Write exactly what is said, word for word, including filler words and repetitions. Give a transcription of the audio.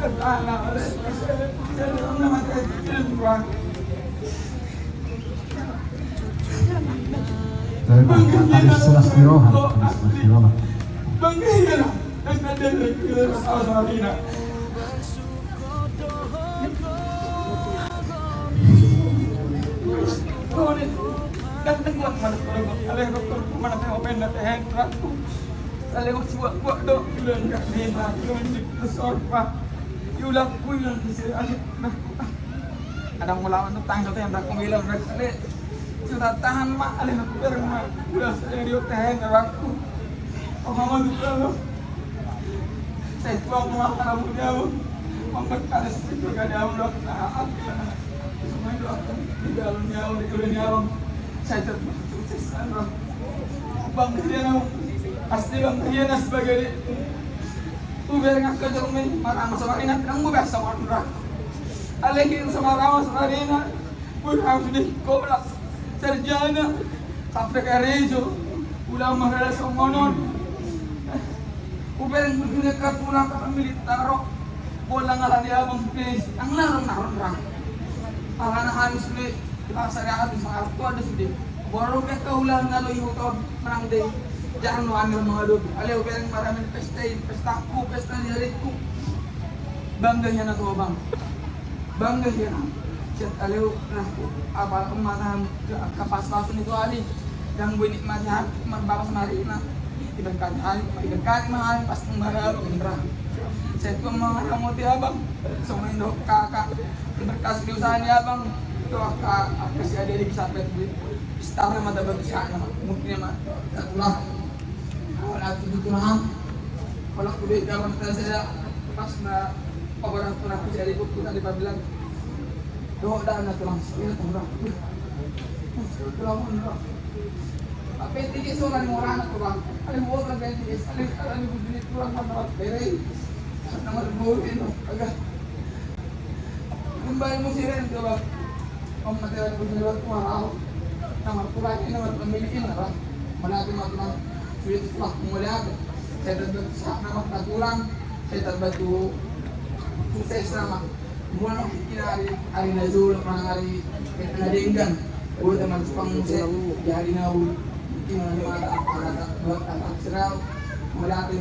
Jadi, Pak, tadi selas di roha, tadi selas di roha. Adong ulaon tu tangso tenda ku bilang, ale. Sudah tahan ma, ale, aku bereng ma. Udah sering dia tahan aku. Oh, mama tu kalau. Saya tua mau apa kamu jauh. Mama kali situ gak ada udah. Semua itu aku di dalam jauh, di dalam jauh. Saya tetap sukses, Bang. Bang, dia nau. Pasti Bang, dia nas sebagai. Tu bereng aku jauh ni, marama sama Rina, nang gue biasa sama Rina. Ale, sama Rama sama Rina. Gue harus di sekolah, sarjana, sampai karejo, ulang marada songonon. Ubereng begini ka tulang ka pemilik taro, bolang ala dia abang pe, nang naron naron rang. Alana hanus le, pasar ya habis, sangat kuat ada sudah. Baru mereka ulang lalu ibu tahun menang deh. Jangan lu ambil mengadupi. Ale ubereng maramen pesta ini, pestaku, pesta di hariku. Bangga ya na tua, Bang. Bangga ya na. Siat aleu na, apa mata kapas pasu ni tua ni. Yang gue nikmati hati, marbapas marina. Iberkati hati, iberkati mahal, pas kembali lu indra. Saya tua mengaramoti abang, sama indo kakak. Iberkati di usaha ni abang. Itu kakak, kasih ada di bisa pet. Start mata bagus ya, mungkin ya, Mak. Satu lah. Kalau aku di tulang, kalau aku di dalam saya pas na pabaran tulang aku jadi buku tadi bilang, doa dah na tulang, iya tulang. Tulang pun doa. Apa itu dia seorang orang tulang? Ada buat kan dia, ada ada di tulang mana beri, nama beri no, agak. Kembali musirin tulang. Om mate wali pun lewat kuarau. Nama tulang ini nama pemilik ini lah. Melihat nama tulang. Sulit tulang melihat. Saya tetap sah nama tulang. Saya tetap tu sukses nama. Mula kita hari hari najul mana hari kita denggan. Gue teman Jepang musik di hari nau. Mungkin ada mata apa kata buat anak serau. Melihat